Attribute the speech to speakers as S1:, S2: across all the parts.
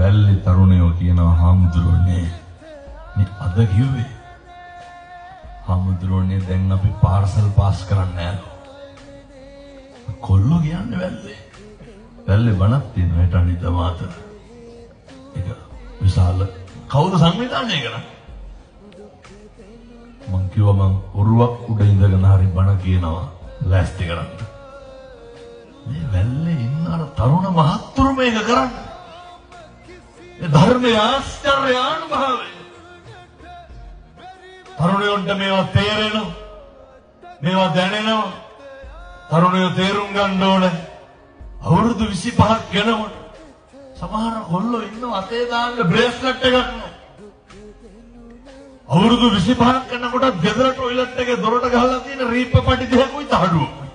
S1: වැල්ලේ තරුණයෝ කියනවා හාමුදුරුවනේ මේ අද කිව්වේ හාමුදුරුවනේ දැන් අපි පාර්සල් පාස් කරන්න යනවා. කොල්ලෝ කියන්නේ වැල්ලේ. වැල්ලේ බණක් තියෙනවා හෙට අනිද්දා මාතර. ඒක විශාල කවුද සංවිධානය කරන්නේ? මං කිව්වා මං ඔරුවක් උඩ ඉඳගෙන හරි බණ කියනවා ලෑස්ති කරන්න. මේ වැල්ලේ ඉන්න අර තරුණ මහත්තුරු මේක කරන්නේ. ඒ ධර්මයේ ආශ්චර්ය ආනුභාවය. තරුණයන්ට මේවා තේරෙනවා. මේවා දැනෙනවා. තරුණයෝ තේරුම් ගන්න ඕනේ. අවුරුදු 25ක් වෙනකොට සමහර කොල්ලෝ ඉන්නවා අතේ දාන්න බ්‍රේස්ලට් එකක් නෑ. අවුරුදු 25ක් වෙනකොට ගෙදර ටොයිලට් එකේ දොරට ගහලා තියෙන රීප්ප පටි දෙකකුයි තහඩුවකුයි.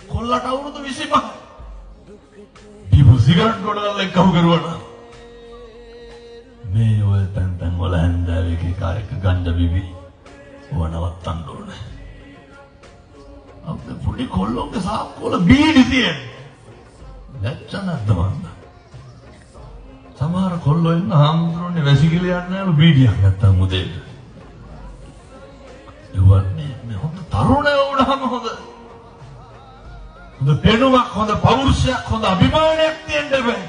S1: කොල්ලට අවුරුදු 25. දීපු සිගරට් ගොඩනල් එක්ක අහු කරුවා නම් මේ ඔය තැන් තැන් වල හැන්දෑවේ එක එක එක ගංජා බිබි ඕව නවත්තන්න ඕනේ. අපේ පොඩි කොල්ලොන්ගේ සාක්කුවල බීඩි තියෙන්නේ. ලැජ්ජ නැද්ද මන්ද? සමහර කොල්ලෝ ඉන්න හාමුදුරනේ වැසිකිලි යන්නේ නෑලු බීඩියක් නැත්තම් උදේට. ඒවත් මේ හොඳ තරුණයෝ වුණාම හොඳ හොඳ පෙනුමක්, හොඳ පෞරුෂයක්, හොඳ අභිමානයක් තියෙන්න බෑ.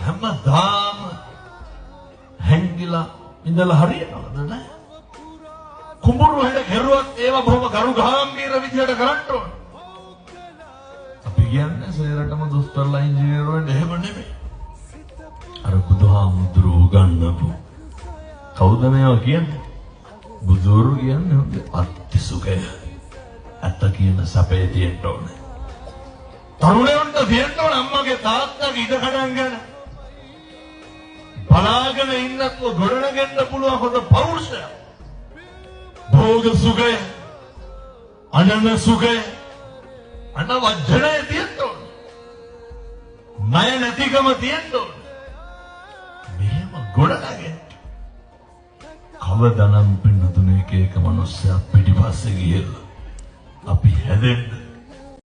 S1: හැමදාම හැංගිලා ඉඳලා හරියනවද නෑ? කුඹුරු වැඩ කෙරුවත් ඒවා බොහොම ගරු ගාම්භීර විදිහට කරන්න ඕන. අපි කියන්නේ සේරටම දොස්තරලා ඉංජිනේරු වෙන්න එහෙම නෙමෙයි. අර බුදුහාමුදුරුවෝ උගන්වපු කවුද මේවා කියන්නේ? බුදුවරු කියන්නේ හොඳ අත්ති සුඛය. ඇත්ත කියන සැපේ තියෙන්න ඕනේ. තරුණයන්ට තියෙන්න ඕන අම්මගේ තාත්තගේ ඉඩ කඩන් ගැන බලාගෙන ඉන්නත්ව ගොඩනගෙන්න පුළුවන් හොඳ පෞරුෂයක්. භෝග සුඛය, අනන සුඛය, අනවජ්ජනය තියෙන්න ඕන. ණය නැතිකම තියෙන්න ඕන. මෙහෙම ගොඩනගෙන්න. කවදනම් පින්නතුනේ එක එක මනුස්සයා පිටිපස්සේ ගිහිල්ලා අපි හැදෙන්න